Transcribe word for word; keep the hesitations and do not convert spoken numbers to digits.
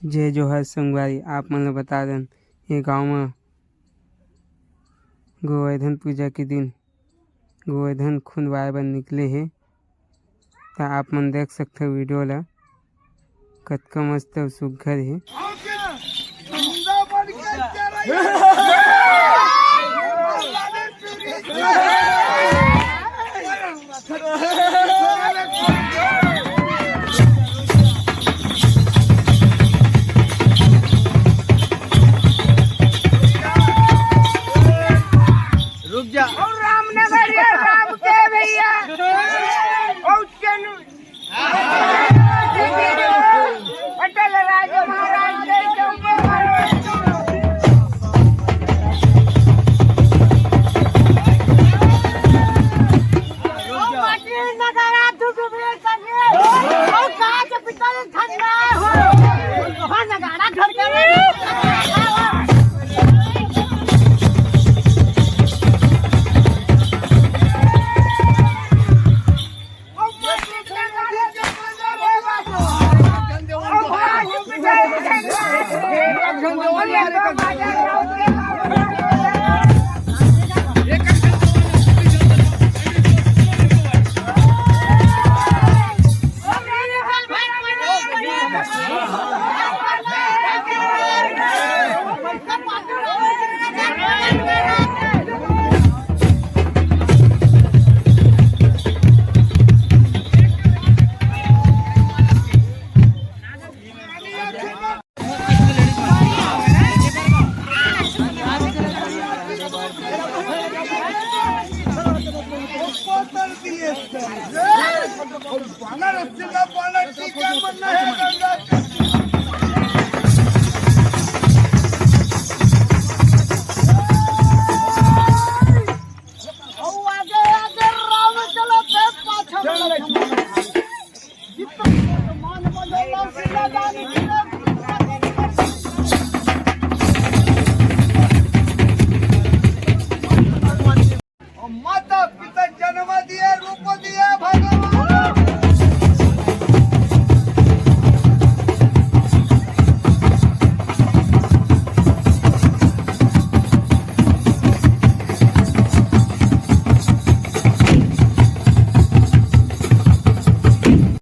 जय जोहार संगवारी, आप मन ल बता दन, ये गांव म गोवर्धन पूजा के दिन गोवर्धन खुंदवाए बर निकले हे, त आप मन देख सकथव वीडियो ला, कतका मस्त अउ सुग्घर हे। रुक जा। और रामनगर ये राम के भैया। और चनु। पटेल राज महाराज के चौके पर। ओ पाटिल नगाड़ा दुख में संगे। ओ काज पितल ठंडा हो। ओ नगाड़ा ढोल के।